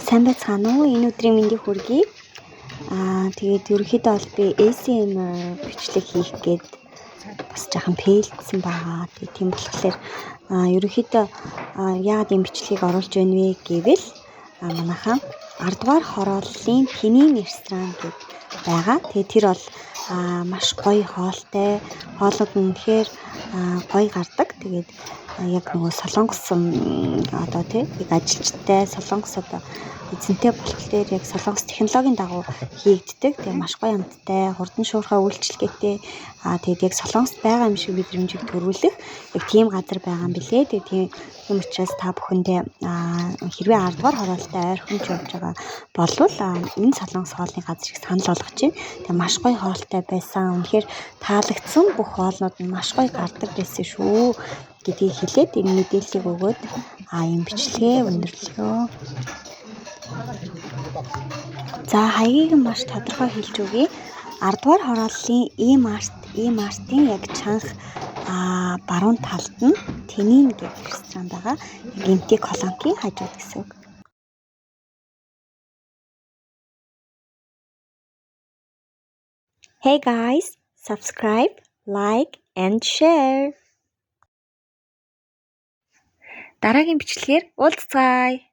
Сайн байцгаана уу? Энэ өдрийн мэндийг хүргэе. Тэгээд ерөнхийдөө бол би ASMR бичлэг хийх гээд бас жаахан пээлдсэн байгаа. Тэгээд тийм болохоор ерөнхийдөө яагаад ийм бичлэгийг оруулж байна вэ гэвэл манайхаа 10 дугаар хорооллын Тэнийн ресторан гээд байгаа. Тэгээд тэр бол маш гоё хоолтой. Хоолууд нь үнэхээр гоё гардаг. Тэгээд яг нөгөө солонгос одоо тий яг ажилчтай солонгос одоо эзэнтэй болохоор яг солонгос технологийн дагуу хийгддэг. Тэгээ маш гоё амттай, хурдан шуурхай үйлчилгээтэй. Тэгээд яг солонгост байгаа юм шиг мэдрэмжийг төрүүлэх яг тийм газар байгаа юм билээ. Тэгээ тийм учраас та бүхэндээ хэрвээ 10 дугаар хороолтой ойрхон ч явж байгаа болвол энэ солонгос хоолны газрыг санал болгож байна. Тэгээ маш гоё хоолтой байсан. Үнэхээр таалагдсан бүх хоолнууд нь маш гоё гардаг байсан шүү гэдгийг хэлээд энэ мэдээллийг өгөөд ийм бичлэгээ өндөрлөө. За хаягийг нь маш тодорхой хэлж өгье. 10 дугаар хорооллын E-Mart-ын яг чанх баруун талд нь Тэнийн гэх ресторан байгаа. Яг MT Колонкийн хажууд гэсэн үг. Hey guys, subscribe, like and share. Дараагийн бичлэгээр уулзцаая.